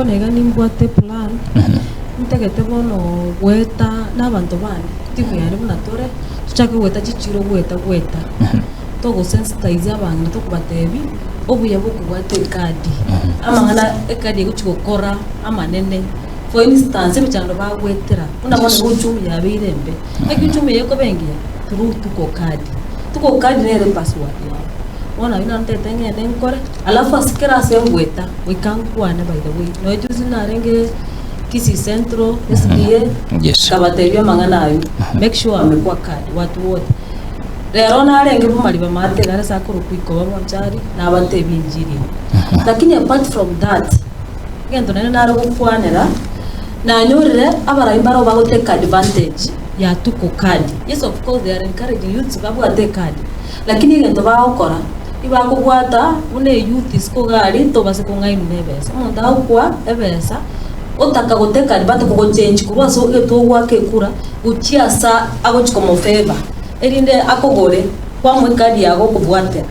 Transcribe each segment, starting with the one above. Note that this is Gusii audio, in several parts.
Bono iga nimbwate eplan, ntagete bono goeta nabanto bane, timu yane buna tore, tochake goeta chichiro goeta goeta, togosensitize abang'ina tokobatebi obuya bwa okobwata ekadi, amang'ana ekadi egochi gokora amanene, for instance emechando bagoetera, buna bono iga uchumi yabeire embe, naki uchumi eye ekoba engiya? Through tuko kadi, tuko kadi nere epassword yabo, bono aywo naro ntagete ng'ende nkore. Alafu ase kera ase ngoeta, goika nkwane by the way, nonya juzi narenge Kisii Central, SDA, Yes. nkabatebia amang'ana aywo, make sure wamekwa card, watu wote. Rero narenge Bomariba maate igare ase akorokwa Ikoba Bonchari, nabatebia enchiri eye. Lakini apart from that, egento naende nare gokwanera, nanyorire abarai mbaro bago take advantage ya tuko card. Yes of course they are encouraging youths babwate ecard, lakini egento bagokora, Tibakobwata buna eyouth isiko iga aria tobase kong'ainwa na ebesa. Omonto agokoa ebesa, otaka goteka advantage kogochange korwa ase ogetwe ogoaka ekura gochia asa agochi komofavour erinde akogore kwamoa ekadi yago okobwatera.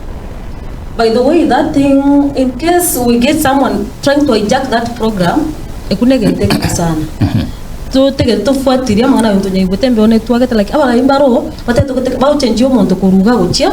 By the way that thing in case we get someone trying to hijack that program, ekwo na egento ekebe sana. Totagete tofuatirie amang'ana aye tonyaigwete embeo netwagete lakini abarai mbaro batagete goteka bagochenjia omonto korwa iga gochia.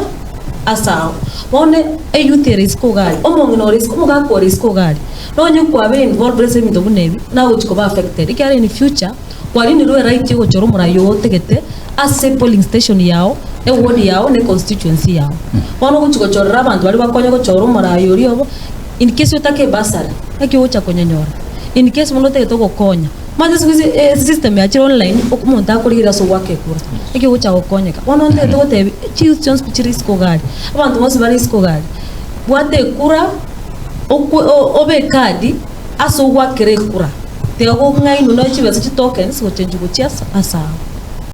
ase ao. Bono eyouth ere isiko iga aria, omong'ina ore isiko, omogaka ore isiko iga aria, nonye kwaba involved ase ebinto buna ebi, nagochi koba affected ekiagera in future, kwarinirwe eright ya ogochora omorai oyo otagete ase polling station yao, eward yao, na econstituency yao. Bono ogochi gochorera abanto baria bakonya gochora omorai oria obo, in case otake ebursary, naki ogocha konyenyora? In case bono otagete ogokonya. Omanyete siku hizi esystem yachire online, omonto akorigereria ase ogoaka ekura, eki ogocha gokonyeka. Bono ntagete gotebi chiyouth chionsi pi chire isiko iga aria, abanto bonsi bare isiko iga aria, bwata ekura, okwe obe ekadi ase ogoakera ekura, tiga kong'ainwa nonya chibesa chitokens gochenchwa gochia ase ase ao.